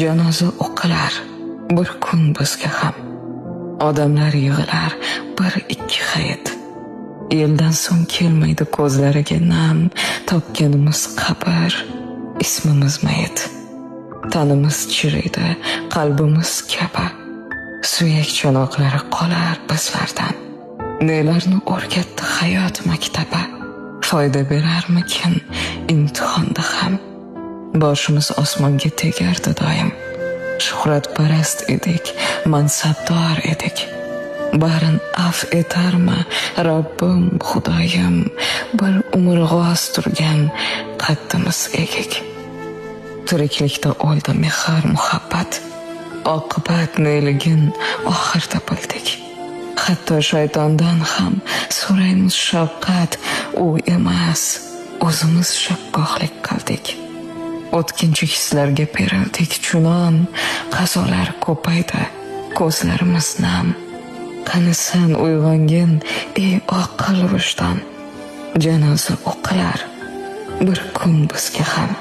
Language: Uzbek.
Janoza o'qilar bir kun bizga ham. Odamlar yig'ilar bir ikki hayit. Yildan so'ng kelmaydi ko'zlariga nam, topganimiz qabr, ismimiz mayit. Tanimiz chiriydi, qalbimiz kabi. Suyak chanoqlari qolar bizlardan. Nelarni o'rgatdi hayot maktabi? Foyda berarmikin imtihonda ham? Boshimiz osmonga tegardi doim. Shuhratparast edik, mansabdor edik. Barin af etarmi Robbim, Xudoyim, bir umr g'oz turgan qaddimiz egik. Tiriklikda o'ldi mehr, muhabbat. Oqibat neligin oxirda bildik. Hatto shaytondan ham so'raymiz shafqat, u emas, o'zimiz shakkohlik qildik. O'tkinchi hislarga berildik chunon, qazolar ko'paydi, ko'zlarimiz nam. Qani san uyg'ongin, ey oqil vijdon. Janoza o'qilar bir kun bizga ham.